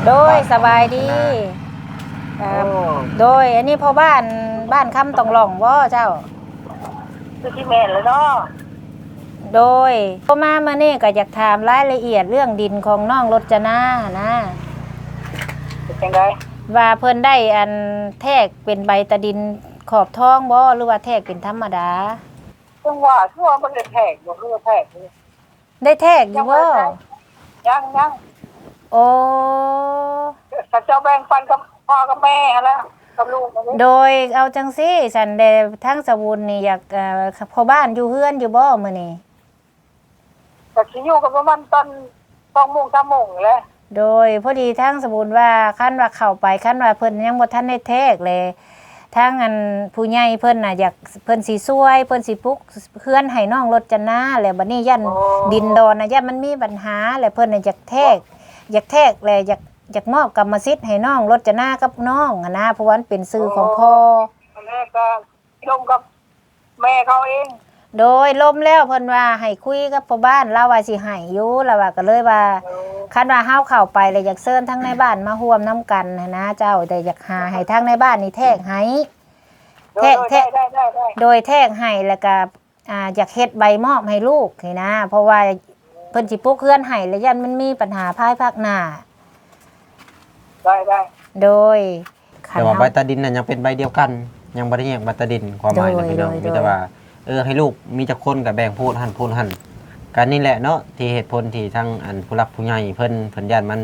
ໂດຍ ບ້ານ ສະບາຍດີ ຄຳຕອງຫຼອງ ເອີ ໂດຍ ອັນນີ້ພໍ່ບ້ານ ບ້ານຄຳຕອງຫຼອງບໍ່ເຈົ້າ? ຄືຊິແມ່ນແລ້ວເນາະ. ໂດຍ ໂທມາມື້ນີ້ກໍຢາກຖາມລາຍລະອຽດເລື່ອງດິນຂອງນ້ອງລົດຈະນາຫັ້ນນະ. ເປັນຈັ່ງໃດ? ວ່າເພິ່ນໄດ້ອັນແທກເປັນໃບຕາດິນຂອບທອງບໍ່ ຫຼືວ່າແທກເປັນທຳມະດາ? ຈັ່ງວ່າ ຄືວ່າບໍ່ໄດ້ແທກບໍ່ ຄືວ່າແທກຢູ່. ໄດ້ແທກຢູ່ບໍ່? ຍັງບໍ່ໄດ້ແທກ ຍັງ ຍັງ. ໂອ້ ເຂົາເຈົ້າແບ່ງປັນກັບພໍ່ກັບແມ່ຫັ້ນແຫຼະ ກັບລູກຫັ້ນເດ້. ໂດຍ ເອົາຈັ່ງຊີ້ ຊັ້ນແດ່ ທາງສາວບຸນນີ້ຢາກ ເອີ ພໍ່ບ້ານຢູ່ເຮືອນຢູ່ບໍ່ມື້ນີ້? ກໍຊິຢູ່ກໍປະມານຕອນສອງໂມງ ສາມໂມງນີ້ແຫຼະ. ໂດຍ ພໍດີທາງສາວບຸນວ່າ ຄັນວ່າເຂົ້າໄປ ຄັນວ່າເພິ່ນຍັງບໍ່ທັນໄດ້ແທກແລະ ທາງອັນຜູ້ໃຫຍ່ເພິ່ນນະ ຢາກ ເພິ່ນຊິຊ່ວຍ ເພິ່ນຊິປຸກເຮືອນໃຫ້ນ້ອງລົດຈະນາ ແລ້ວບັດນີ້ຢ້ານ ໂອ້ ດິນດອນນະ ຢ້ານມັນມີບັນຫາ ແລ້ວເພິ່ນນະຢາກແທກ ໂອ້ ຢາກແທກ ແລ້ວຢາກ ຢາກມອບກຳມະສິດໃຫ້ນ້ອງລົດຈະນາກັບນ້ອງຫັ້ນນະ ເພາະວ່າມັນເປັນຊື່ຂອງພໍ່. ໂອ້ ອັນນີ້ກໍລົມກັບແມ່ເຂົາເອງ. ໂດຍ ລົມແລ້ວ ເພິ່ນວ່າໃຫ້ຄຸຍກັບພໍ່ບ້ານ ລາວວ່າຊິໃຫ້ຢູ່ ລາວວ່າ ກໍເລີຍວ່າ ໂອ້ ຄັນວ່າເຮົາເຂົ້າໄປແລ້ວ ຢາກເຊີນທາງໃນບ້ານມາຮ່ວມນຳກັນຫັ້ນນະເຈົ້າ ແຕ່ຢາກຫາໃຫ້ທາງໃນບ້ານນີ້ແທກໃຫ້. ໂດຍ ແທກ ໂດຍ ແທກ ໄດ້ ໄດ້ ໄດ້ ໄດ້ ໂດຍ ແທກໃຫ້ ແລ້ວກໍ ອ່າ ຢາກເຮັດໃບມອບໃຫ້ລູກນີ້ນະ ເພາະວ່າເພິ່ນຊິປຸກເຮືອນໃຫ້ ແລ້ວຢ້ານມັນມີບັນຫາພາຍພາກໜ້າ. ໄດ້ ໄດ້ ໂດຍ ແຕ່ວ່າໃບຕາດິນນັ້ນຍັງເປັນໃບດຽວກັນ ຍັງບໍ່ໄດ້ແຍກໃບຕາດິນ ຄວາມໝາຍນະພີ່ນ້ອງ ໂດຍ ໂດຍ ມີແຕ່ວ່າ ເອີ ໃຫ້ລູກມີຈັກຄົນກໍແບ່ງຜູ້ຫັ້ນຜູ້ຫັ້ນ ກໍນີ້ແຫຼະເນາະ ທີ່ເຫດຜົນທີ່ທາງອັນຜູ້ຫຼັກຜູ້ໃຫຍ່ເພິ່ນ ເພິ່ນຢ້ານມັນ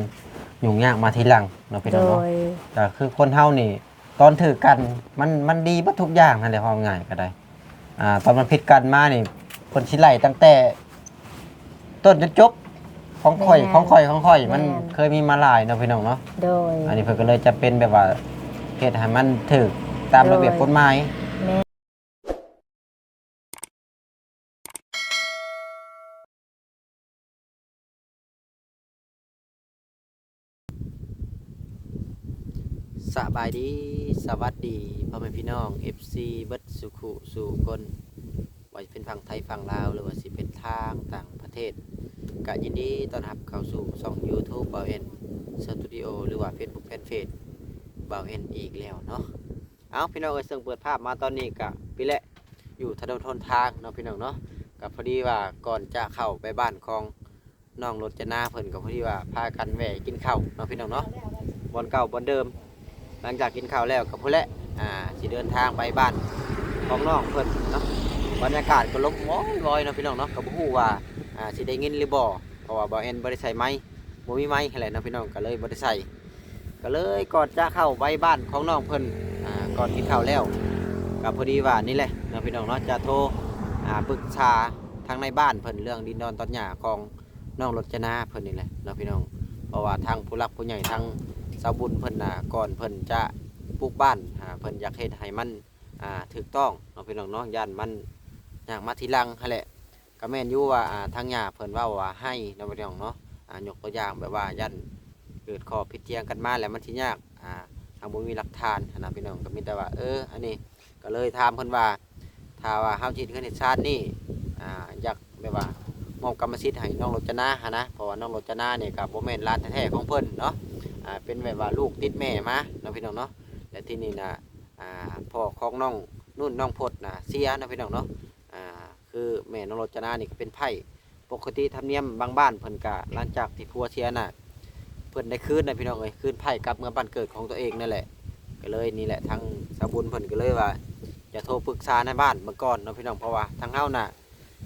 ຫຍຸ້ງຍາກມາທີຫຼັງເນາະພີ່ນ້ອງເນາະ. ໂດຍ ກໍຄືຄົນເຮົານີ້ ຕອນຖືກກັນ ມັນ ມັນດີເບິດທຸກຢ່າງຫັ້ນແຫຼະ ເວົ້າງ່າຍກໍໄດ້. ອ່າ ຕອນມັນຜິດກັນມານີ້ ເພິ່ນຊິໄລ່ຕັ້ງແຕ່ຕົ້ນຈົນຈົບ ຂອງຂ້ອຍ ແມ່ນ ຂອງຂ້ອຍ ຂອງຂ້ອຍ ແມ່ນ ມັນເຄີຍມີມາຫຼາຍເນາະພີ່ນ້ອງເນາະ. ໂດຍ ອັນນີ້ເພິ່ນກໍເລີຍຈຳເປັນແບບວ່າ ເຮັດໃຫ້ມັນຖືກຕາມ ໂດຍ ລະບຽບກົດໝາຍ. ແມ່ນ. ສະບາຍດີ ສະຫວັດດີ ພໍ່ແມ່ພີ່ນ້ອງ ເອັຟຊີ ເບິດສູ່ຄູ່ສູ່ຄົນ ວ່າຈະເປັນຝັ່ງໄທຝັ່ງລາວ ຫຼືວ່າຊິເປັນທາງຕ່າງປະເທດ ກະຍິນດີຕ້ອນຮັບເຂົ້າສູ່ຊ່ອງຢູທູບ ບ່າວແອນ ສະຕູດິໂອ ຫຼືວ່າເຟສບຸກແຟນເພຈ ບ່າວແອນ ອີກແລ້ວເນາະ. ເອົ້າ ພີ່ນ້ອງເອີຍ ເຊິ່ງເປີດພາບມາຕອນນີ້ກະ ນີ້ແຫຼະ ຢູ່ຖະໜົນຫົນທາງເນາະ ພີ່ນ້ອງເນາະ. ກະພໍດີວ່າກ່ອນຈະເຂົ້າໄປບ້ານຂອງນ້ອງລົດຈະນາເພິ່ນ ກະພໍດີວ່າພາກັນແວ່ກິນເຂົ້າເນາະ ພີ່ນ້ອງເນາະ ບ່ອນເກົ່າບ່ອນເດີມ. ຫຼັງຈາກກິນເຂົ້າແລ້ວກະພຸ້ນແຫຼະ ອ່າ ຊິເດີນທາງໄປບ້ານຂອງນ້ອງເພິ່ນເນາະ. ບັນຍາກາດກະລົມວອຍໆເນາະ ພີ່ນ້ອງເນາະ ກະບໍ່ຮູ້ວ່າ ອ່າ ຊິໄດ້ຍິນຫຼືບໍ່ ເພາະວ່າບ່າວແອນບໍ່ໄດ້ໃສ່ໄມ ບໍ່ມີໄມຫັ້ນແຫຼະເນາະ ພີ່ນ້ອງ ກະເລີຍບໍ່ໄດ້ໃສ່. ກໍເລີຍກ່ອນຈະເຂົ້າໄປບ້ານຂອງນ້ອງເພິ່ນ ອ່າ ກ່ອນກິນເຂົ້າແລ້ວ ກໍພໍດີວ່ານີ້ແຫຼະເນາະ ພີ່ນ້ອງເນາະ ຈະໂທ ອ່າ ປຶກສາທາງໃນບ້ານເພິ່ນ ເລື່ອງດິນດອນຕອນຫຍ້າຂອງນ້ອງລົດຈະນາເພິ່ນນີ້ແຫຼະເນາະ ພີ່ນ້ອງ. ເພາະວ່າທາງຜູ້ຫຼັກຜູ້ໃຫຍ່ ທາງສາວບຸນເພິ່ນນະ ກ່ອນເພິ່ນຈະປຸກບ້ານ ອ່າ ເພິ່ນຢາກເຮັດໃຫ້ມັນ ອ່າ ຖືກຕ້ອງເນາະ ພີ່ນ້ອງເນາະ ຢ້ານມັນຍາກມາທີຫຼັງຫັ້ນແຫຼະ. ກໍແມ່ນຢູ່ວ່າ ອ່າ ທາງຍ່າເພິ່ນເວົ້າວ່າໃຫ້ເນາະ ພີ່ນ້ອງເນາະ ອ່າ ຍົກຕົວຢ່າງແບບວ່າຢ້ານເກີດຂໍ້ຜິດຖຽງກັນມາແລ້ວມັນຊິຍາກ ອ່າ ທາງບໍ່ມີຫຼັກຖານຫັ້ນນະ ພີ່ນ້ອງ. ກໍມີແຕ່ວ່າ ເອີ ອັນນີ້ກໍເລີຍຖາມເພິ່ນວ່າ ຖ້າວ່າເຮົາຊິເຮັດເຮືອນເຮັດຊານນີ້ ອ່າ ຢາກແບບວ່າມອບກຳມະສິດໃຫ້ນ້ອງລົດຈະນາຫັ້ນນະ ເພາະວ່ານ້ອງລົດຈະນານີ້ກໍບໍ່ແມ່ນຫຼານແທ້ໆຂອງເພິ່ນເນາະ ອ່າ ເປັນແບບວ່າລູກຕິດແມ່ມາເນາະ ພີ່ນ້ອງເນາະ. ແລະ ທີ່ນີ້ນະ ອ່າ ພໍ່ຂອງນ້ອງນຸ່ນ ນ້ອງພົດນະ ເສຍເນາະ ພີ່ນ້ອງເນາະ. ອ່າ ຄືແມ່ນ້ອງລົດຈະນານີ້ກໍເປັນໃພ້ ປົກກະຕິທຳນຽມບາງບ້ານເພິ່ນກະ ຫຼັງຈາກທີ່ຜົວເສຍນະ ເພິ່ນໄດ້ຄືນນະ ພີ່ນ້ອງເອີຍ ຄືນໃພ້ກັບເມືອບ້ານເກີດຂອງຕົວເອງນັ້ນແຫຼະ. ກໍເລີຍນີ້ແຫຼະ ທາງສາວບຸນເພິ່ນກໍເລີຍວ່າ ຈະໂທປຶກສານາຍບ້ານເບິ່ງກ່ອນເນາະ ພີ່ນ້ອງ ເພາະວ່າທາງເຮົານະ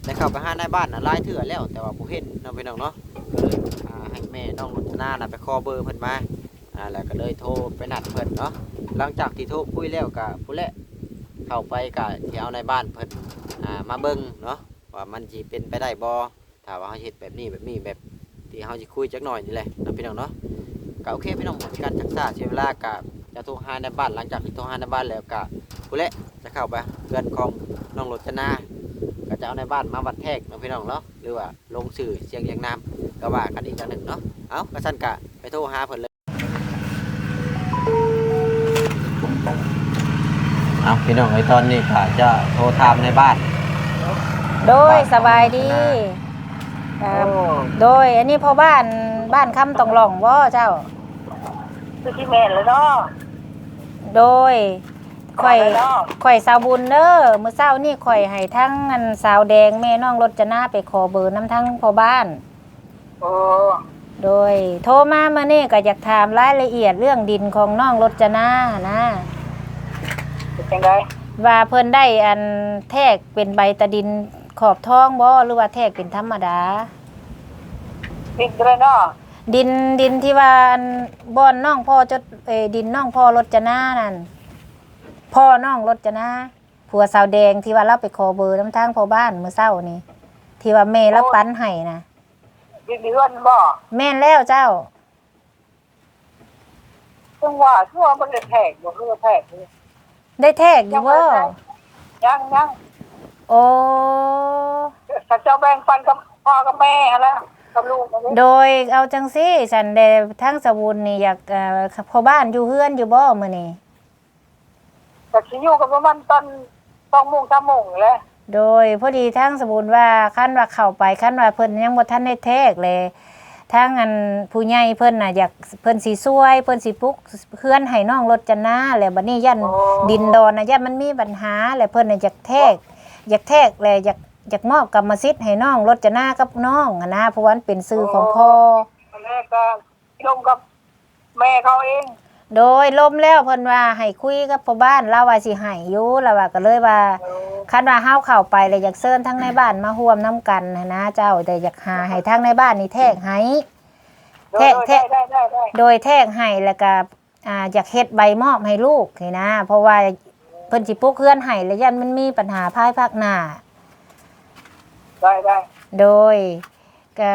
ໄດ້ເຂົ້າໄປຫານາຍບ້ານນະຫຼາຍເທື່ອແລ້ວ ແຕ່ວ່າບໍ່ເຫັນເນາະ ພີ່ນ້ອງເນາະ. ກໍເລີຍ ອ່າ ໃຫ້ແມ່ນ້ອງລົດຈະນານະໄປຂໍເບີເພິ່ນມາ ອ່າ ແລ້ວກໍເລີຍໂທໄປນັດເພິ່ນເນາະ. ຫຼັງຈາກທີ່ໂທຄຸຍແລ້ວກໍພຸ້ນແຫຼະ ເຂົ້າໄປກໍຊິເອົານາຍບ້ານເພິ່ນ ອ່າ ມາເບິ່ງເນາະ ວ່າມັນຊິເປັນໄປໄດ້ບໍ່ ຖ້າວ່າເຮົາເຮັດແບບນີ້ ແບບນີ້ ແບບທີ່ເຮົາຊິຄຸຍຈັກໜ້ອຍນີ້ແຫຼະເນາະ ພີ່ນ້ອງເນາະ. ກໍໂອເຄ ພີ່ນ້ອງ ເພື່ອເປັນການຊັກຊ້າເສຍເວລາ ກໍຈະໂທຫານາຍບ້ານ. ຫຼັງຈາກທີ່ໂທຫານາຍບ້ານແລ້ວ ກໍພຸ້ນແຫຼະ ຈະເຂົ້າໄປເຮືອນຂອງນ້ອງລົດຈະນາ ກໍຈະເອົານາຍບ້ານມາວັດແທກເນາະ ພີ່ນ້ອງເນາະ ຫຼືວ່າລົງຊື່ສຽງລຽງນາມ ກໍວ່າກັນອີກຢ່າງໜຶ່ງເນາະ. ເອົ້າ ກະຊັ້ນກະໄປໂທຫາເພິ່ນເລີຍ. ເອົ້າ ພີ່ນ້ອງເອີຍ ຕອນນີ້ກະຈະໂທຖາມນາຍບ້ານ. ໂດຍ ບ້ານ ສະບາຍດີ ໂອ້ ໂດຍ ອັນນີ້ພໍ່ບ້ານ ບ້ານຄຳຕອງຫຼອງບໍ່ເຈົ້າ? ຄືຊິແມ່ນແລ້ວເນາະ. ໂດຍ ຂ້ອຍ ຂ້ອຍສາວບຸນເດີ ມື້ເຊົ້ານີ້ຂ້ອຍໃຫ້ທາງອັນສາວແດງ ແມ່ນ້ອງລົດຈະນາ ໄປຂໍເບີນຳທາງພໍ່ບ້ານ. ໂອ້ ໂດຍ ໂທມາມື້ນີ້ກໍຢາກຖາມລາຍລະອຽດເລື່ອງດິນຂອງນ້ອງລົດຈະນາຫັ້ນນະ. ເປັນຈັ່ງໃດ? ວ່າເພິ່ນໄດ້ອັນແທກເປັນໃບຕາດິນຂອບທອງບໍ່ ຫຼືວ່າແທກເປັນທຳມະດາ? ດິນຕົວໃດເນາະ? ດິນ ດິນທີ່ວ່າອັນບ່ອນນ້ອງພໍ່ຈົດ ເອີ ດິນນ້ອງພໍ່ລົດຈະນານັ້ນ ພໍ່ນ້ອງລົດຈະນາ ຜົວສາວແດງທີ່ວ່າລາວໄປຂໍເບີນຳທາງພໍ່ບ້ານມື້ເຊົ້ານີ້ ທີ່ວ່າແມ່ລາວ ໂອ້ ປັນໃຫ້ນະ. ດິນເຮືອນບໍ່? ແມ່ນແລ້ວເຈົ້າ. ຈັ່ງວ່າ ຄືວ່າມັນໄດ້ແທກບໍ່? ຄືວ່າແທກຢູ່? ໄດ້ແທກຢູ່ບໍ່? ຍັງ ຍັງ ຍັງ. ໂອ້ ເຂົາເຈົ້າແບ່ງປັນກັບພໍ່ກັບແມ່ຫັ້ນລະ ກັບລູກຫັ້ນເດ້. ໂດຍ ເອົາຈັ່ງຊີ້ ຊັ້ນແດ່ ທາງສາວບຸນນີ້ຢາກ ເອີ ພໍ່ບ້ານຢູ່ເຮືອນຢູ່ບໍ່ມື້ນີ້? ກໍຊິຢູ່ກໍປະມານຕອນສອງໂມງ ສາມໂມງນີ້ແຫຼະ. ໂດຍ ພໍດີທາງສາວບຸນວ່າ ຄັນວ່າເຂົ້າໄປ ຄັນວ່າເພິ່ນຍັງບໍ່ທັນໄດ້ແທກແຫຼະ ທາງອັນຜູ້ໃຫຍ່ເພິ່ນນະ ຢາກ ເພິ່ນຊິຊ່ວຍ ເພິ່ນຊິປຸກເຮືອນໃຫ້ນ້ອງລົດຈະນາ ແລ້ວບັດນີ້ຢ້ານ ໂອ້ ດິນດອນນະ ຢ້ານມັນມີບັນຫາ ແລ້ວເພິ່ນນະຢາກແທກ ຢາກແທກ ແລ້ວຢາກ ຢາກມອບກຳມະສິດໃຫ້ນ້ອງລົດຈະນາກັບນ້ອງຫັ້ນນະ ເພາະວ່າມັນເປັນຊື່ຂອງພໍ່. ໂອ້ ແລ້ວກໍ ລົມກັບແມ່ເຂົາເອງ. ໂດຍ ລົມແລ້ວເພິ່ນວ່າໃຫ້ຄຸຍກັບພໍ່ບ້ານ ລາວວ່າຊິໃຫ້ຢູ່ ລາວວ່າ ກໍເລີຍວ່າ ໂອ້ ຄັນວ່າເຮົາເຂົ້າໄປແລ້ວ ຢາກເຊີນທັງໃນບ້ານມາຮ່ວມນຳກັນຫັ້ນນະເຈົ້າ ແຕ່ຢາກຫາໃຫ້ທາງໃນບ້ານນີ້ແທກໃຫ້ ໂດຍ ແທກ ໂດຍ ແທກ ໄດ້ ໄດ້ ໄດ້ ໂດຍ ແທກໃຫ້ ແລ້ວກໍ ອ່າ ຢາກເຮັດໃບມອບໃຫ້ລູກນີ້ນະ ເພາະວ່າເພິ່ນຊິປຸກເຮືອນໃຫ້ ແລ້ວຢ້ານມັນມີບັນຫາພາຍພາກໜ້າ. ໄດ້ ໄດ້ ໂດຍ ກະ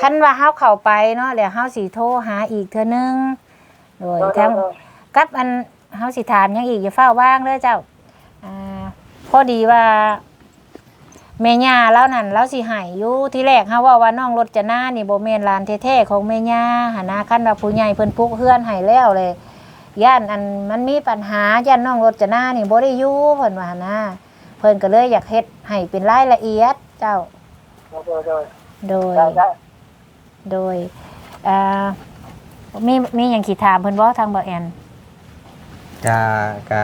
ຄັນວ່າເຮົາເຂົ້າໄປເນາະ ແລ້ວເຮົາຊິໂທຫາອີກເທື່ອໜຶ່ງ ໂດຍ ໂດຍ ທາງ ໂດຍ ກັບອັນ ເຮົາຊິຖາມຫຍັງອີກ ຢ່າຟ້າວວາງເດີເຈົ້າ. ອ່າ ພໍດີວ່າແມ່ຍ່າລາວນັ້ນ ລາວຊິໃຫ້ຢູ່ ທີແລກເຮົາເວົ້າວ່ານ້ອງລົດຈະນານີ້ບໍ່ແມ່ນຫຼານແທ້ໆຂອງແມ່ຍ່າຫັ້ນນະ ຄັນວ່າຜູ້ໃຫຍ່ເພິ່ນປຸກເຮືອນໃຫ້ແລ້ວແຫຼະ ຢ້ານອັນມັນມີບັນຫາ ຢ້ານນ້ອງລົດຈະນານີ້ບໍ່ໄດ້ຢູ່ ເພິ່ນວ່າຫັ້ນນະ. ເພິ່ນກໍເລີຍຢາກເຮັດໃຫ້ເປັນລາຍລະອຽດເຈົ້າ. ໂດຍ ໂດຍ ໂດຍ ໄດ້ ໄດ້ ໂດຍ ອ່າ ມີ ມີຫຍັງຊິຖາມເພິ່ນບໍ່ທາງບ່າວແອນ? ກະ ກະ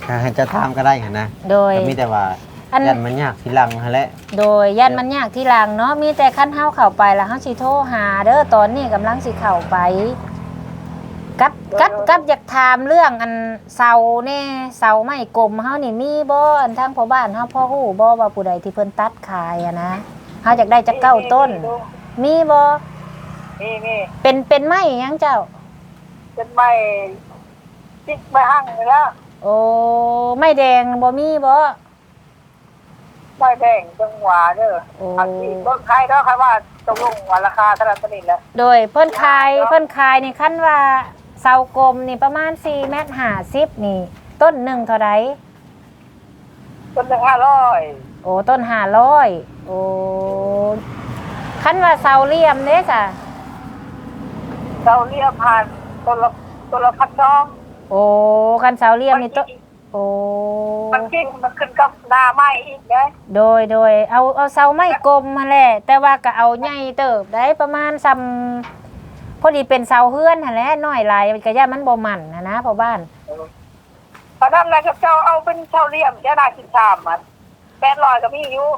ກະໃຫ້ເຈົ້າຖາມກໍໄດ້ຫັ້ນນະ. ໂດຍ ກໍມີແຕ່ວ່າ ອັນ ຢ້ານມັນຍາກທີຫຼັງຫັ້ນແຫຼະ. ໂດຍ ຢ້ານມັນຍາກທີຫຼັງເນາະ ມີແຕ່ຄັນເຮົາເຂົ້າໄປລະເຮົາຊິໂທຫາເດີ ຕອນນີ້ກຳລັງຊິເຂົ້າໄປ ກັບ ກັບ ກັບຢາກຖາມເລື່ອງອັນ ເສົາແດ່ ເສົາໄມ້ກົມເຮົານີ້ມີບໍ່? ອັນທາງພໍ່ບ້ານເຮົາພໍຮູ້ບໍ່ວ່າຜູ້ໃດທີ່ເພິ່ນຕັດຂາຍຫັ້ນນະ? ເຮົາຢາກໄດ້ຈັກເກົ້າຕົ້ນ ມີ ມີ ມີບໍ່? ມີ ມີ ເປັນ ເປັນໄມ້ຫຍັງເຈົ້າ? ເປັນໄມ້ຈິກໄມ້ຮັ່ງນີ້ລະ. ໂອ້ ໄມ້ແດງບໍ່ມີບໍ່? ໄມ້ແດງຈັ່ງຫວາເດີ. ໂອ້ ອັນນີ້ເບິ່ງຂາຍດອກ ຄັນວ່າຕົກລົງວ່າລາຄາເທົ່ານັ້ນເທົ່ານີ້ແຫຼະ. ໂດຍ ເພິ່ນຂາຍ ເພິ່ນຂາຍນີ້ ຄັນວ່າເສົາກົມນີ້ປະມານສີ່ແມັດຫ້າສິບນີ້ ຕົ້ນໜຶ່ງເທົ່າໃດ? ຕົ້ນໜຶ່ງຫ້າຮ້ອຍ. ໂອ້ ຕົ້ນຫ້າຮ້ອຍ. ໂອ້ ຄັນວ່າເສົາຫຼ່ຽມເດ້ສະ? ເສົາຫຼ່ຽມຫັ້ນຕົ້ນລະ ຕົ້ນລະພັນສອງ. ໂອ້ ຄັນເສົາຫຼ່ຽມນີ້ ໂອ້ ມັນກິນ ມັນຂຶ້ນກັບໜ້າໄມ້ອີກເດ້. ໂດຍ ໂດຍ ເອົາ ເອົາເສົາໄມ້ກົມຫັ້ນແຫຼະ ແຕ່ວ່າກໍເອົາໃຫຍ່ເຕີບໄດ໋ ປະມານຊ່ຳ ພໍດີເປັນເສົາເຮືອນຫັ້ນແຫຼະ ນ້ອຍຫຼາຍກໍຢ້ານມັນບໍ່ໝັ້ນຫັ້ນນະພໍ່ບ້ານ. ເອີ ປານນັ້ນແຫຼະ ເຂົາເຈົ້າເອົາເປັນເສົາຫຼ່ຽມ ແຖວໜ້າສິບສາມຫັ້ນ ແປດຮ້ອຍກໍມີຢູ່.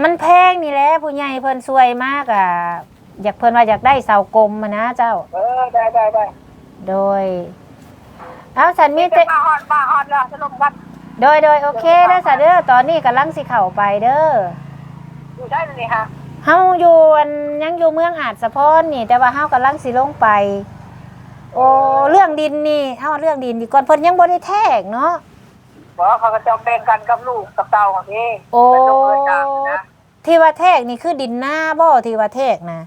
ມັນແພງນີ້ແຫຼະ ຜູ້ໃຫຍ່ເພິ່ນຊ່ວຍມາກະ ຢາກ ເພິ່ນວ່າຢາກໄດ້ເສົາກົມຫັ້ນນະເຈົ້າ. ເອີ ໄດ້ ໄດ້ ໄດ້. ໂດຍ ເອົາ ສັນມີແຕ່ ມາຮອດ ມາຮອດແລ້ວ ສະລົມກັນ. ໂດຍ ໂດຍ ໂອເຄເດີສະເດີ ຕອນນີ້ກຳລັງຊິເຂົ້າໄປເດີ. ຢູ່ໃສດຽວນີ້ຫະ? ເຮົາຢູ່ອັນ ຍັງຢູ່ເມືອງອາດສະພອນນີ້ ແຕ່ວ່າເຮົາກຳລັງຊິລົງໄປ. ໂອ້ ເລື່ອງດິນນີ້ ເຮົາເລື່ອງດິນດີກ່ອນ ເພິ່ນຍັງບໍ່ໄດ້ແທກເນາະ. ບໍ່ ເຂົາກໍເຈົ້າແບ່ງກັນກັບລູກກັບເຕົ້າຫັ້ນເດ້. ໂອ້ ເພິ່ນລົງເຮືອນກາງນະ. ທີ່ວ່າແທກນີ້ຄືດິນນາບໍ່ ທີ່ວ່າແທກນະ?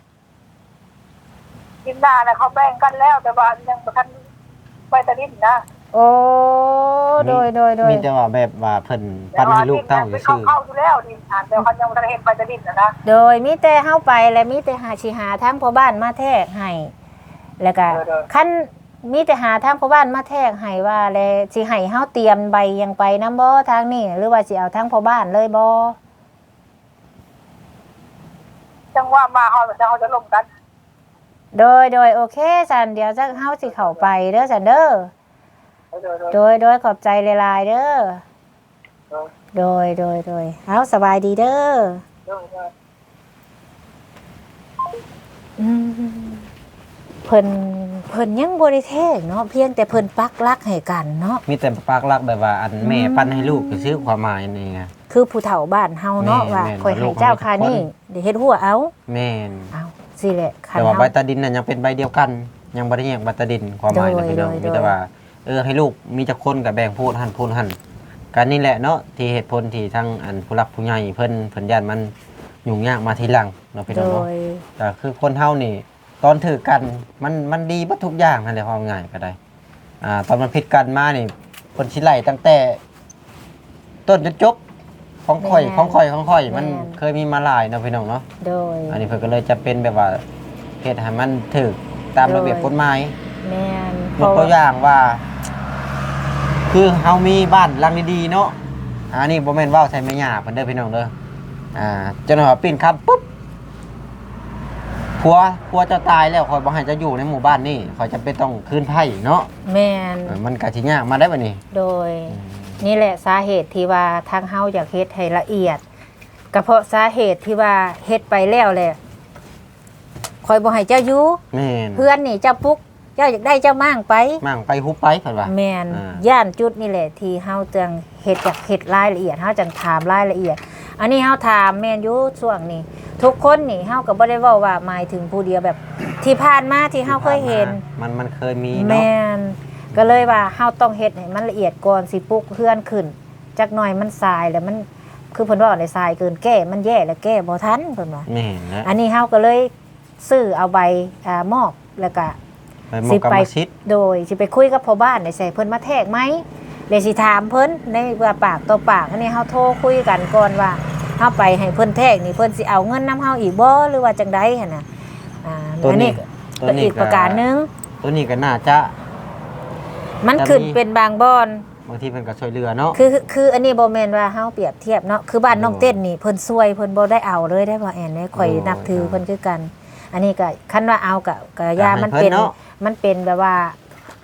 ດິນນານະ ເຂົາແບ່ງກັນແລ້ວ ແຕ່ວ່າຍັງບໍ່ທັນໄປຕາດິນນະ. ໂອ້ ມີ ໂດຍ ໂດຍ ໂດຍ ມີແຕ່ວ່າແບບວ່າເພິ່ນປັນໃຫ້ລູກເຕົ້າຊື່ໆ. ເຂົາ ເຂົາຢູ່ແລ້ວນີ້ ອ່າ ແຕ່ເຂົາຍັງບໍ່ທັນເຮັດໄປຕາດິນນະ. ໂດຍ ມີແຕ່ເຮົາໄປ ແລະ ມີແຕ່ຫາ ຊິຫາທາງພໍ່ບ້ານມາແທກໃຫ້ ແລ້ວກະ ໂດຍ ໂດຍ ຄັນ ມີແຕ່ຫາທາງພໍ່ບ້ານມາແທກໃຫ້ວ່າ ແລະ ຊິໃຫ້ເຮົາຕຽມໃບຫຍັງໄປນຳບໍ່ທາງນີ້ ຫຼືວ່າຊິເອົາທາງພໍ່ບ້ານເລີຍບໍ່? ຈັ່ງວ່າມາເຮົາ ເຮົາຈະລົມກັນ. ໂດຍ ໂດຍ ໂອເຄ ຊັ້ນ ດຽວເຮົາຊິເຂົ້າໄປເດີຊັ້ນເດີ. ໂດຍ ໂດຍ ໂດຍ ຂອບໃຈຫຼາຍໆເດີ. ໂດຍ ໂດຍ ໂດຍ ເອົາ ສະບາຍດີເດີ. ໂດຍ ໂດຍ ອືມ ເພິ່ນ ເພິ່ນຍັງບໍ່ໄດ້ແທ້ງເນາະ ພຽງແຕ່ເພິ່ນປັກຫຼັກໃຫ້ກັນເນາະ. ມີແຕ່ປັກຫຼັກແບບວ່າ ອັນ ອືມ ແມ່ປັນໃຫ້ລູກຊື່ໆ ຄວາມໝາຍນີ້ນະ ຄືຜູ້ເຖົ້າບ້ານເຮົາເນາະ ແມ່ນ ວ່າ ແມ່ນ ຂ້ອຍໃຫ້ເຈົ້າຄ່ານີ້ ໄດ້ເຮັດຫົວເອົາ. ແມ່ນ ເອົາ ຊີ້ແຫຼະ ຄັນ ແຕ່ວ່າ ເຮົາ ໃບຕາດິນນັ້ນຍັງເປັນໃບດຽວກັນ ຍັງບໍ່ໄດ້ແຍກໃບຕາດິນ ຄວາມໝາຍນະ ໂດຍ ພີ່ນ້ອງ ໂດຍ ມີແຕ່ວ່າ ເອີ ໃຫ້ລູກມີຈັກຄົນກໍແບ່ງພູດຫັ້ນພູດຫັ້ນ. ກໍນີ້ແຫຼະເນາະ ທີ່ເຫດຜົນທີ່ທາງ ອັນ ຜູ້ຫຼັກຜູ້ໃຫຍ່ເພິ່ນ ເພິ່ນຢ້ານມັນຫຍຸ້ງຍາກມາທີຫຼັງເນາະ ພີ່ນ້ອງເນາະ. ໂດຍ ກໍຄືຄົນເຮົານີ້ ຕອນຖືກກັນ ມັນ ມັນດີເບິດທຸກຢ່າງຫັ້ນແຫຼະ ເວົ້າງ່າຍກໍໄດ້. ອ່າ ຕອນມັນຜິດກັນມານີ້ ເພິ່ນຊິໄລ່ຕັ້ງແຕ່ຕົ້ນຈົນຈົບ ຂອງຂ້ອຍ ແມ່ນ ຂອງຂ້ອຍ ຂອງຂ້ອຍ ແມ່ນ ມັນເຄີຍມີມາຫຼາຍເນາະ ພີ່ນ້ອງເນາະ. ໂດຍ ອັນນີ້ເພິ່ນກໍເລີຍຈຳເປັນແບບວ່າ ເຮັດໃຫ້ມັນຖືກຕາມ ໂດຍ ລະບຽບກົດໝາຍ. ແມ່ນ ຍົກຕົວຢ່າງວ່າ ຄືເຮົາມີບ້ານຫຼັງດີໆເນາະ ອັນນີ້ບໍ່ແມ່ນເວົ້າໃສ່ແມ່ຍ່າເພິ່ນເດີ ພີ່ນ້ອງເດີ. ອ່າ ຈົນວ່າປີ້ນຄຳປຸບ ຜົວ ຜົວເຈົ້າຕາຍແລ້ວ ຂ້ອຍບໍ່ໃຫ້ເຈົ້າຢູ່ໃນໝູ່ບ້ານນີ້ ຂ້ອຍຈຳເປັນຕ້ອງຄືນໃພ້ເນາະ. ແມ່ນ ເອີ ມັນກໍຊິຍາກມາໄດ້ບັດນີ້. ໂດຍ ອືມ ນີ້ແຫຼະສາເຫດທີ່ວ່າທາງເຮົາຢາກເຮັດໃຫ້ລະອຽດ ກໍເພາະສາເຫດທີ່ວ່າເຮັດໄປແລ້ວແຫຼະ ຂ້ອຍບໍ່ໃຫ້ເຈົ້າຢູ່. ແມ່ນ ເຮືອນນີ້ເຈົ້າປຸກ ເຈົ້າຢາກໄດ້ເຈົ້າມ້າງໄປ ມ້າງໄປ ຮຸບໄປ ເພິ່ນວ່າ. ແມ່ນ ອ່າ ຢ້ານຈຸດນີ້ແຫຼະທີ່ເຮົາຈັ່ງເຮັດ ຢາກເຮັດລາຍລະອຽດ ເຮົາຈັ່ງຖາມລາຍລະອຽດ. ອັນນີ້ເຮົາຖາມແມ່ນຢູ່ ຊ່ວງນີ້ທຸກຄົນນີ້ ເຮົາກໍບໍ່ໄດ້ເວົ້າວ່າໝາຍເຖິງຜູ້ດຽວ ແບບທີ່ຜ່ານມາທີ່ເຮົາເຄີຍເຫັນ ທີ່ຜ່ານມາ ມັນ ມັນເຄີຍມີເນາະ. ແມ່ນ ກໍເລີຍວ່າເຮົາຕ້ອງເຮັດໃຫ້ມັນລະອຽດກ່ອນ ຊິປຸກເຮືອນຂຶ້ນ ຈັກໜ່ອຍມັນສາຍແລ້ວ ມັນ ຄືເພິ່ນເວົ້າແຫຼະ ສາຍເກີນແກ້ ມັນແຍ່ແລ້ວແກ້ບໍ່ທັນ ເພິ່ນວ່າ. ແມ່ນແຫຼະ ອັນນີ້ເຮົາກໍເລີຍ ຊື້ເອົາໃບ ອ່າ ມອບ ແລ້ວກະ ໃບມອບ ຊິໄປ ກຳມະສິດ ໂດຍ ຊິໄປຄຸຍກັບພໍ່ບ້ານ ແລ້ວຊິໃຫ້ເພິ່ນມາແທກໃໝ່ ແລ້ວຊິຖາມເພິ່ນໃນວ່າປາກຕໍ່ປາກ. ອັນນີ້ເຮົາໂທຄຸຍກັນກ່ອນວ່າ ເຮົາໄປໃຫ້ເພິ່ນແທກນີ້ ເພິ່ນຊິເອົາເງິນນຳເຮົາອີກບໍ່ ຫຼືວ່າຈັ່ງໃດຫັ້ນນະ. ອ່າ ໂຕນີ້ ອັນນີ້ກໍ ໂຕນີ້ ອີກປະການໜຶ່ງ ໂຕນີ້ກໍໜ້າຈະ ມັນຂຶ້ນເປັນບາງບ່ອນ ບາງທີເພິ່ນກໍຊ່ວຍເຫຼືອເນາະ. ຄື ຄືອັນນີ້ບໍ່ແມ່ນວ່າເຮົາປຽບທຽບເນາະ ຄືບ້ານນ້ອງເຕັ້ນນີ້ ໂດຍ ເພິ່ນຊ່ວຍ ເພິ່ນບໍ່ໄດ້ເອົາເລີຍເດ້ ບໍ່ແອນເດ້ ຂ້ອຍ ໂດຍ ນັບຖືເພິ່ນຄືກັນ. ອັນນີ້ກໍຄັນວ່າເອົາກໍ ກໍຢ່າ ມັນເປັນ ມັນເປັນແບບວ່າ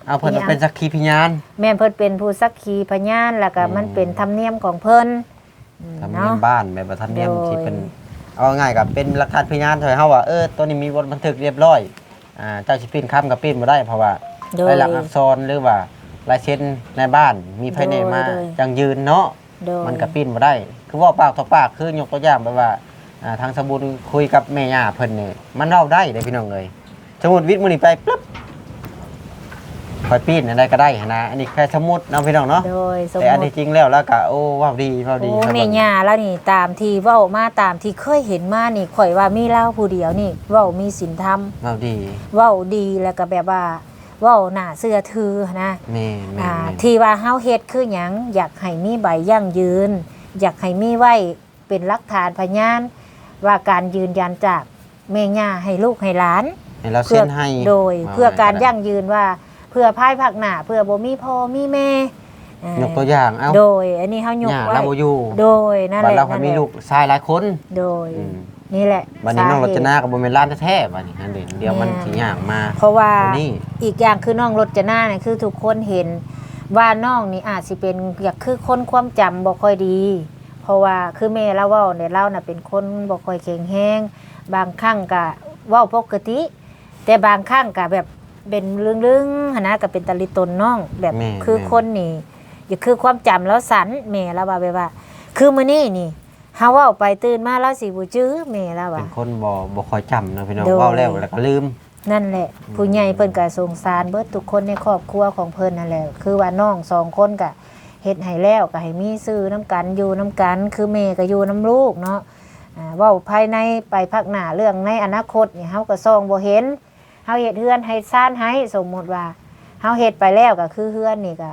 ເອົາເພິ່ນເປັນສັກຂີພະຍານ. ແມ່ນ ເພິ່ນເປັນຜູ້ສັກຂີພະຍານ ແລ້ວກໍມັນເປັນທຳນຽມຂອງເພິ່ນ ອືມ ທຳນຽມ ເນາະ ບ້ານ ແບບວ່າທຳນຽມ ໂດຍ ທີ່ເປັນ ເອົາງ່າຍໆກໍເປັນຫຼັກຖານພະຍານໃຫ້ເຮົາວ່າ ເອີ ໂຕນີ້ມີບົດບັນທຶກລຽບຮ້ອຍ ອ່າ ເຈົ້າຊິປີ້ນຄຳກໍປີ້ນບໍ່ໄດ້ ເພາະວ່າ ໂດຍ ລາຍລັກອັກສອນ ຫຼືວ່າລາຍເຊັນນາຍບ້ານ ມີໃຜແນ່ມາ ໂດຍ ໂດຍ ຢັ້ງຢືນເນາະ. ໂດຍ ມັນກໍປີ້ນບໍ່ໄດ້ ຄືເວົ້າປາກຕໍ່ປາກ ຄືຍົກຕົວຢ່າງແບບວ່າ ອ່າ ທາງສະບຸນຄຸຍກັບແມ່ຍ່າເພິ່ນນີ້ ມັນເວົ້າໄດ້ເດ້ພີ່ນ້ອງເອີຍ. ສົມມຸດວິດມື້ນີ້ໄປປຶບ ຂ້ອຍປີ້ນອັນໃດກໍໄດ້ຫັ້ນນະ ອັນນີ້ແຄ່ສົມມຸດເນາະພີ່ນ້ອງເນາະ. ໂດຍ ສົມມຸດ ແຕ່ອັນທີ່ຈິງແລ້ວລາວກໍ ໂອ້ ເວົ້າດີ ເວົ້າດີ ໂອ້ ແມ່ຍ່າລາວນີ້ ຕາມທີ່ເວົ້າມາ ຕາມທີ່ເຄີຍເຫັນມານີ້ ຂ້ອຍວ່າມີລາວຜູ້ດຽວນີ້ເວົ້າມີສິນທຳ ເວົ້າດີ ເວົ້າດີ ແລ້ວກໍແບບວ່າເວົ້າໜ້າເຊື່ອຖືຫັ້ນນະ. ແມ່ນໆໆ ອ່າ ທີ່ວ່າເຮົາເຮັດຄືຫຍັງ ຢາກໃຫ້ມີໃບຢັ້ງຢືນ ຢາກໃຫ້ມີໄວ້ ເປັນຫຼັກຖານພະຍານວ່າການຢືນຢັນຈາກແມ່ຍ່າໃຫ້ລູກໃຫ້ຫຼານ ໃຫ້ລາວເຊັນໃຫ້ ໂດຍ ເພື່ອການຢັ້ງຢືນວ່າ ເພື່ອພາຍພາກໜ້າ ເພື່ອບໍ່ມີພໍ່ມີແມ່ ເອີ ຍົກຕົວຢ່າງ ເອົ້າ ໂດຍ ອັນນີ້ເຮົາຍົກໄວ້ ຍ່າລາວບໍ່ຢູ່ ໂດຍ ນັ້ນແຫຼະ ບັດລາວພັດມີລູກຊາຍຫຼາຍຄົນ ໂດຍ ອືມ ນີ້ແຫຼະ ບັດນີ້ນ້ອງ ສາເຫດ ລົດຈະນາກໍບໍ່ແມ່ນຫຼານແທ້ໆ ບັດນີ້ຫັ້ນເດ້ ດຽວມັນ ແມ່ນ ຊິຍາກມາ ເພາະວ່າ ນີ້ ອີກຢ່າງຄືນ້ອງລົດຈະນານີ້ ຄືທຸກຄົນເຫັນວ່ານ້ອງນີ້ອາດຊິເປັນ ຢາກຄືຄົນຄວາມຈຳບໍ່ຄ່ອຍດີ ເພາະວ່າຄືແມ່ລາວເວົ້າແຫຼະ ລາວນະເປັນຄົນບໍ່ຄ່ອຍແຂງແຮງ ບາງຄັ້ງກະເວົ້າປົກກະຕິ ແຕ່ບາງຄັ້ງກະແບບເປັນລຶ້ງໆ ຫັ້ນນະ ກະເປັນຕາລິຕົນນ້ອງ ແບບ ແມ່ນ ຄື ແມ່ນ ຄົນນີ້ ຢາກຄືຄວາມຈຳລາວສັ້ນ ແມ່ລາວວ່າ ແບບວ່າ ຄືມື້ນີ້ນີ້ ເຮົາເວົ້າໄປຕື່ນມາລາວຊິບໍ່ຈື່ ແມ່ລາວວ່າ ເປັນຄົນບໍ່ ບໍ່ຄ່ອຍຈຳເນາະພີ່ນ້ອງ ໂດຍ ເວົ້າແລ້ວ ແລ້ວກໍລືມ. ນັ້ນແຫຼະ ອືມ ຜູ້ໃຫຍ່ເພິ່ນກໍສົງສານເບິດທຸກຄົນໃນຄອບຄົວຂອງເພິ່ນນັ້ນແຫຼະ ຄືວ່ານ້ອງສອງຄົນກໍເຮັດໃຫ້ແລ້ວ ກໍໃຫ້ມີຊື່ນຳກັນ ຢູ່ນຳກັນ ຄືແມ່ກໍຢູ່ນຳລູກເນາະ ອ່າ ເວົ້າພາຍໃນໄປພາກໜ້າ ເລື່ອງໃນອະນາຄົດນີ້ ເຮົາກໍສ່ອງບໍ່ເຫັນ ເຮົາເຮັດເຮືອນເຮັດຊານໃຫ້ ສົມມຸດວ່າເຮົາເຮັດໄປແລ້ວ ກໍຄືເຮືອນນີ້ກໍ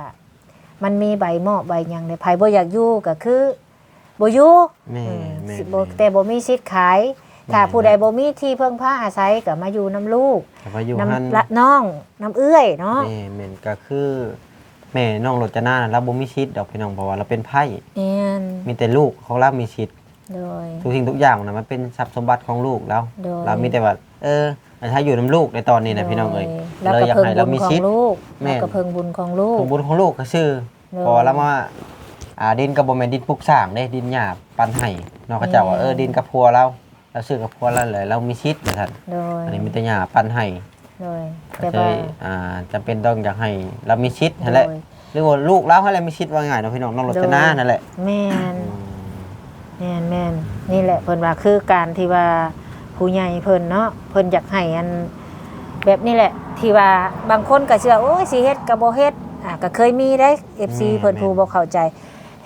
ມັນມີໃບມອບໃບຫຍັງເດ້ ໃຜບໍ່ຢາກຢູ່ກໍຄືບໍ່ຢູ່ ແມ່ນ ເອີ ແມ່ນ ຊິບໍ່ ແມ່ນ ແຕ່ບໍ່ມີສິດຂາຍ ແມ່ນ ຖ້າຜູ້ໃດ ແມ່ນ ບໍ່ມີທີ່ເພິ່ງພາອາໄສກໍມາຢູ່ນຳລູກ ກໍມາຢູ່ນຳ ຫັ້ນ ລະ ນ້ອງ ນຳເອື້ອຍເນາະ ແມ່ນ ແມ່ນ ກໍຄືແມ່ນ້ອງລົດຈະນາລາວບໍ່ມີສິດດອກພີ່ນ້ອງ ເພາະວ່າລາວເປັນໃພ້ ແມ່ນ ມີແຕ່ລູກຂອງລາວມີສິດ ໂດຍ ທຸກສິ່ງທຸກຢ່າງນະ ມັນເປັນຊັບສົມບັດຂອງລູກລາວ ໂດຍ ລາວມີແຕ່ວ່າ ເອີ ໃຫ້ຖ້າຢູ່ນຳລູກໃນຕອນນີ້ນະ ໂດຍ ພີ່ນ້ອງເອີຍ ແລ້ວກໍເພິ່ງບຸນຂອງລູກ ແມ່ນ ແລ້ວກໍເພິ່ງບຸນຂອງລູກ ເພິ່ງບຸນຂອງລູກຊື່ໆ ໂດຍ ເພາະວ່າລາວມາ ອ່າ ດິນກໍບໍ່ແມ່ນດິນປຸກສ້າງເດ້ ດິນຫຍ້າປັນໃຫ້ເນາະ ເຂົາເຈົ້າວ່າ ແມ່ນ ເອີ ດິນກັບຜົວລາວ ລາວຊື້ກັບຜົວລາວແຫຼະ ລາວມີສິດວ່າຊັ້ນ ໂດຍ ອັນນີ້ມີແຕ່ຫຍ້າປັນໃຫ້ ໂດຍ ກໍ ແຕ່ວ່າ ເຄີຍ ອ່າ ຈຳເປັນຕ້ອງຢາກໃຫ້ລາວມີສິດຫັ້ນແຫຼະ ໂດຍ ຫຼືວ່າລູກລາວຫັ້ນແຫຼະມີສິດ ວ່າງ່າຍເນາະ ພີ່ນ້ອງ ນ້ອງລົດຈະນາ ໂດຍ ຫັ້ນແຫຼະ ແມ່ນ ອືມ ແມ່ນໆ ນີ້ແຫຼະ ເພິ່ນວ່າຄືການທີ່ວ່າຜູ້ໃຫຍ່ເພິ່ນເນາະ ເພິ່ນຢາກໃຫ້ອັນ ແບບນີ້ແຫຼະ ທີ່ວ່າບາງຄົນກໍເຊື່ອ ໂອ້ຍ ຊິເຮັດກໍບໍ່ເຮັດ ອ່າ ກໍເຄີຍມີເດ້ ເອັຟຊີ ແມ່ນໆ ເພິ່ນຜູ້ບໍ່ເຂົ້າໃຈ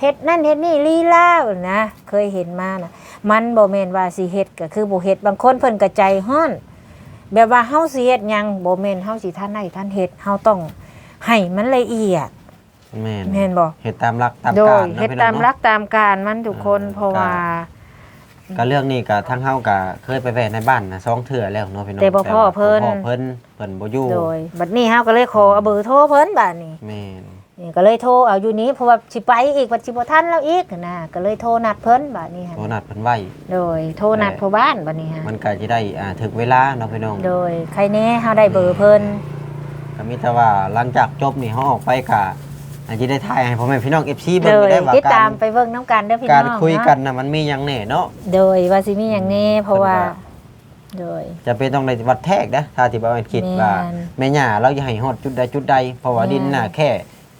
ເຮັດນັ້ນເຮັດນີ້ລີລານະ ເຄີຍເຫັນມານະ ມັນບໍ່ແມ່ນວ່າຊິເຮັດກໍຄືບໍ່ເຮັດ ບາງຄົນເພິ່ນກໍໃຈຮ້ອນ ແບບວ່າເຮົາຊິເຮັດຫຍັງ ບໍ່ແມ່ນເຮົາຊິທັນໄດ້ທັນເຮັດ ເຮົາຕ້ອງໃຫ້ມັນລະອຽດ ແມ່ນ ແມ່ນບໍ່? ເຮັດຕາມຫຼັກຕາມການເນາະ ໂດຍ ເຮັດຕາມຫຼັກຕາມການມັນທຸກຄົນ ອ່າ ເພາະວ່າ ກະ ກະເລື່ອງນີ້ກະທາງເຮົາກະເຄີຍໄປແວ່ນາຍບ້ານນະສອງເທື່ອແລ້ວເນາະ ພີ່ນ້ອງ ແຕ່ບໍ່ພໍ້ເພິ່ນ ແຕ່ວ່າບໍ່ພໍ້ເພິ່ນ ເພິ່ນບໍ່ຢູ່ ໂດຍ ບັດນີ້ເຮົາກໍເລີຍຂໍເອົາເບີໂທເພິ່ນບາດນີ້ ແມ່ນ ນີ້ກໍເລີຍໂທເອົາຢູ່ນີ້ ເພາະວ່າຊິໄປອີກ ບັດຊິບໍ່ທັນລາວອີກຫັ້ນນະ ກໍເລີຍໂທນັດເພິ່ນບາດນີ້ຫັ້ນ ໂທນັດເພິ່ນໄວ້ ໂດຍ ໂທນັດ ແລະ ພໍ່ບ້ານບາດນີ້ຫັ້ນ ມັນກໍຊິໄດ້ ອ່າ ຖືກເວລາເນາະ ພີ່ນ້ອງ ໂດຍ ໃຄແນ່ເຮົາໄດ້ເບີເພິ່ນ ກໍມີແຕ່ວ່າຫຼັງຈາກຈົບນີ້ເຮົາອອກໄປກະ ອາດຈະໄດ້ຖ່າຍໃຫ້ພໍ່ແມ່ພີ່ນ້ອງ ເອັຟຊີ ເບິ່ງ ໂດຍ ໄດ້ວ່າ ຕິດຕາມ ການ ໄປເບິ່ງນຳກັນເດີພີ່ນ້ອງ ການຄຸຍກັນນະ ມັນມີຫຍັງແນ່ເນາະ ໂດຍ ວ່າຊິມີຫຍັງແນ່ ເພິ່ນວ່າ ເພາະວ່າ ໂດຍ ຈຳເປັນຕ້ອງໄດ້ວັດແທກເດ້ ຖ້າທີ່ບໍ່ແມ່ນຄິດວ່າ ແມ່ນ ແມ່ຍ່າລາວຢາກໃຫ້ຮອດຈຸດໃດຈຸດໃດ ເພາະວ່າ ແມ່ນ ດິນໜ້າແຄ່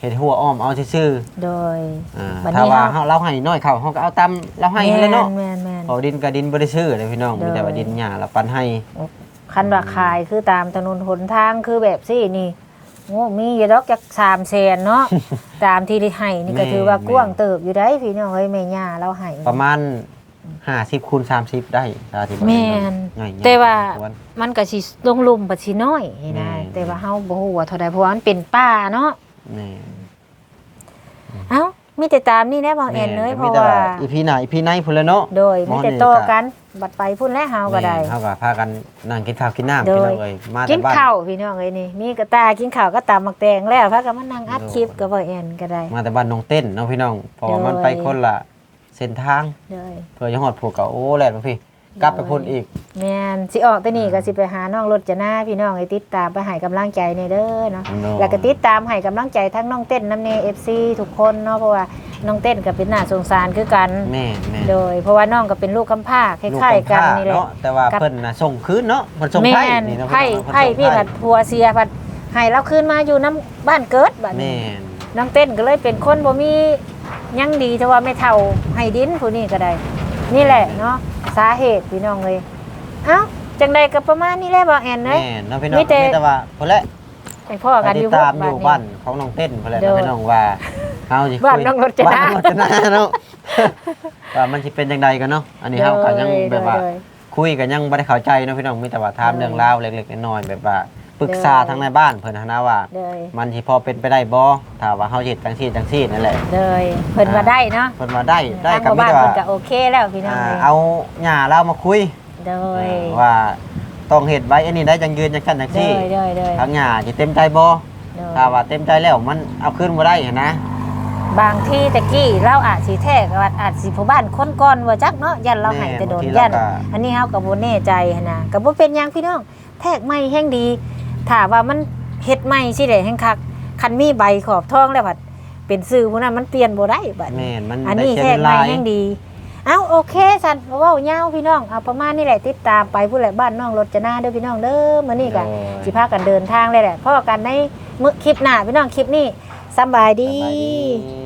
ເຮັດຮົ້ວອ້ອມເອົາຊື່ໆ ໂດຍ ອ່າ ບັດນີ້ ຖ້າວ່າເຮົາ ເຮົາ ລາວໃຫ້ນ້ອຍເຂົ້າ ເຮົາກໍເອົາຕາມລາວໃຫ້ຫັ້ນແຫຼະເນາະ ແມ່ນໆໆ ເພາະວ່າດິນກໍດິນບໍ່ໄດ້ຊື້ເດ້ພີ່ນ້ອງ ໂດຍ ມີແຕ່ວ່າດິນຫຍ້າລາວປັນໃຫ້ ໂອ້ ຄັນວ່າ ອືມ ຂາຍຄືຕາມຖະໜົນຫົນທາງຄືແບບຊີ້ນີ້ ໂອ້ ມີຢູ່ດອກຈັກສາມແສນເນາະ ຕາມທີ່ໄດ້ໃຫ້ນີ້ກໍ ແມ່ນ ຖືວ່າກວ້າງເຕີບຢູ່ໄດ໋ ພີ່ນ້ອງເອີຍ ແມ່ຍ່າລາວໃຫ້ ປະມານຫ້າສິບຄູນສາມສິບໄດ້ ຖ້າທີ່ວ່າ ແມ່ນ ໃຫຍ່ໆ ແຕ່ວ່າ ພໍສົມຄວນ ມັນກໍຊິລົງລຸ່ມ ບັດຊິນ້ອຍນີ້ນະ ແມ່ນ ແຕ່ວ່າເຮົາບໍ່ຮູ້ວ່າເທົ່າໃດ ເພາະວ່າມັນເປັນປ່າເນາະ ແມ່ນ ເອົ້າ ມີແຕ່ຕາມນີ້ແຫຼະ ບ່າວແອນເອີຍ ແມ່ນ ເພາະວ່າ ມີແຕ່ວ່າ ອີພີໜ້າ ອີພີໃນພຸ້ນແຫຼະເນາະ ໂດຍ ມີແຕ່ຕໍ່ກັນ ບັດໄປພຸ້ນແຫຼະ ເຮົາກໍໄດ້ ແມ່ນ ເຮົາກໍພາກັນນັ່ງກິນເຂົ້າກິນນ້ຳ ໂດຍ ພີ່ນ້ອງເອີຍ ມາແຕ່ບ້ານ ກິນເຂົ້າ ພີ່ນ້ອງເອີຍ ນີ້ ມີກະຕ່າກິນເຂົ້າກັບຕຳໝາກແຕງແລ້ວ ພາກັນມານັ່ງອັດຄລິບ ໂດຍ ກັບບ່າວແອນກໍໄດ້ ມາແຕ່ບ້ານນ້ອງເຕັ້ນເນາະ ພີ່ນ້ອງ ເພາະວ່າ ໂດຍ ມັນໄປຄົນລະເສັ້ນທາງ ໂດຍ ເພື່ອຈະຮອດພູເຂົາ ໂອ້ ແລ່ນມາພີ້ ກັບໄປພຸ້ນອີກ ແມ່ນ ຊິອອກແຕ່ນີ້ກໍ ອ່າ ຊິໄປຫານ້ອງລົດຈະນາ ພີ່ນ້ອງເອີຍ ຕິດຕາມໄປໃຫ້ກຳລັງໃຈແດ່ເດີເນາະ ໂດຍ ແລ້ວກໍຕິດຕາມໃຫ້ກຳລັງໃຈທັງນ້ອງເຕັ້ນນຳແດ່ ເອັຟຊີ ທຸກຄົນເນາະ ເພາະວ່ານ້ອງເຕັ້ນກໍເປັນໜ້າສົງສານຄືກັນ ແມ່ນໆ ໂດຍ ເພາະວ່ານ້ອງກໍເປັນລູກກຳພ້າ ຄ້າຍໆກັນນີ້ແຫຼະ ລູກກຳພ້າເນາະ ແຕ່ວ່າເພິ່ນນະສົ່ງຄືນເນາະ ເພິ່ນສົ່ງໄພ້ ແມ່ນ ນີ້ເນາະ ໄພ້ ພີ່ນ້ອງ ເພິ່ນສົ່ງໄພ້ ໄພ້ ໄພ້ ພັດຜົວເສຍ ພັດໃຫ້ລາວຄືນມາຢູ່ນຳບ້ານເກີດບັດນີ້ ແມ່ນ ນ້ອງເຕັ້ນກໍເລີຍເປັນຄົນບໍ່ມີ ຍັງດີແຕ່ວ່າແມ່ເຖົ້າໃຫ້ດິນຜູ້ນີ້ກໍໄດ້ ນີ້ແຫຼະເນາະ ສາເຫດພີ່ນ້ອງເອີຍ ເອົ້າ ຈັ່ງໃດກໍປະມານນີ້ແຫຼະ ບ່າວແອນເອີຍ ແມ່ນເນາະ ພີ່ນ້ອງ ມີແຕ່ ມີແຕ່ວ່າພຸ້ນແຫຼະ ໄປພໍ້ກັນຢູ່ ຕິດຕາມຢູ່ບ້ານຂອງນ້ອງເຕັ້ນພຸ້ນແຫຼະ ໂດຍ ເນາະ ພີ່ນ້ອງ ວ່າເຮົາຊິຄຸຍ ບ້ານນ້ອງລົດຈະນາ ບ້ານນ້ອງລົດຈະນາເນາະ ວ່າມັນຊິເປັນຈັ່ງໃດກັນເນາະ ອັນນີ້ເຮົາກໍຍັງ ໂດຍ ແບບວ່າ ໂດຍ ຄຸຍກໍຍັງບໍ່ໄດ້ເຂົ້າໃຈເນາະ ພີ່ນ້ອງ ມີແຕ່ວ່າຖາມ ໂດຍ ເລື່ອງລາວເລັກໆນ້ອຍໆ ແບບວ່າປຶກສາ ໂດຍ ທາງໃນບ້ານເພິ່ນຫັ້ນນະວ່າ ໂດຍ ມັນຊິພໍເປັນໄປໄດ້ບໍ່ ຖ້າວ່າເຮົາເຮັດຈັ່ງຊີ້ຈັ່ງຊີ້ນັ້ນແຫຼະ ໂດຍ ເພິ່ນວ່າ ອ່າ ໄດ້ເນາະ ເພິ່ນວ່າໄດ້ ແມ່ນ ໄດ້ ທາງ ກໍມີແຕ່ວ່າ ເພິ່ນກໍໂອເຄແລ້ວ ພີ່ນ້ອງ ອ່າ ເອີຍ ເອົາຍ່າລາວມາຄຸຍ ໂດຍ ເອີ ວ່າຕ້ອງເຮັດໄວ້ອັນນີ້ໄດ້ ຈັ່ງຢືນຈັ່ງຊັ້ນຈັ່ງຊີ້ ໂດຍ ໂດຍ ໂດຍ ທາງຍ່າຊິເຕັມໃຈບໍ່ ໂດຍ ຖ້າວ່າເຕັມໃຈແລ້ວມັນເອົາຄືນບໍ່ໄດ້ຫັ້ນນະ ບາງທີແຕ່ກີ້ລາວອາດຊິແທກ ອາດ ອາດຊິຜູ້ບ້ານຄົນກ່ອນບໍ່ຈັກເນາະ ຢ້ານລາວໃຫ້ແຕ່ດົນ ແມ່ນ ບາງທີລາວກໍ ຢ້ານ ອັນນີ້ເຮົາກໍບໍ່ແນ່ໃຈຫັ້ນນະ ກໍບໍ່ເປັນຫຍັງພີ່ນ້ອງ ແທກໃໝ່ແຮ່ງດີ ຖ້າວ່າມັນເຮັດໃໝ່ຊິໄດ້ແຮ່ງຄັກ ຄັນມີໃບຂອບທອງແລ້ວພັດເປັນຊື່ຜູ້ນັ້ນ ມັນປ່ຽນບໍ່ໄດ້ບັດນີ້ ແມ່ນ ມັນ ອັນນີ້ ໄດ້ເສຍເວລາ ແທກໃໝ່ແຮ່ງດີ ເອົ້າ ໂອເຄຊັ້ນ ບໍ່ເວົ້າຍາວພີ່ນ້ອງ ເອົາປະມານນີ້ແຫຼະ ຕິດຕາມໄປພຸ້ນແຫຼະ ບ້ານນ້ອງລົດຈະນາເດີພີ່ນ້ອງເດີ ມື້ນີ້ກໍ ໂດຍ ຊິພາກັນເດີນທາງແລ້ວແຫຼະ ພໍ້ກັນໃນມື້ ຄລິບໜ້າພີ່ນ້ອງ ຄລິບນີ້ ສຳບາຍດີ ສຳບາຍດີ.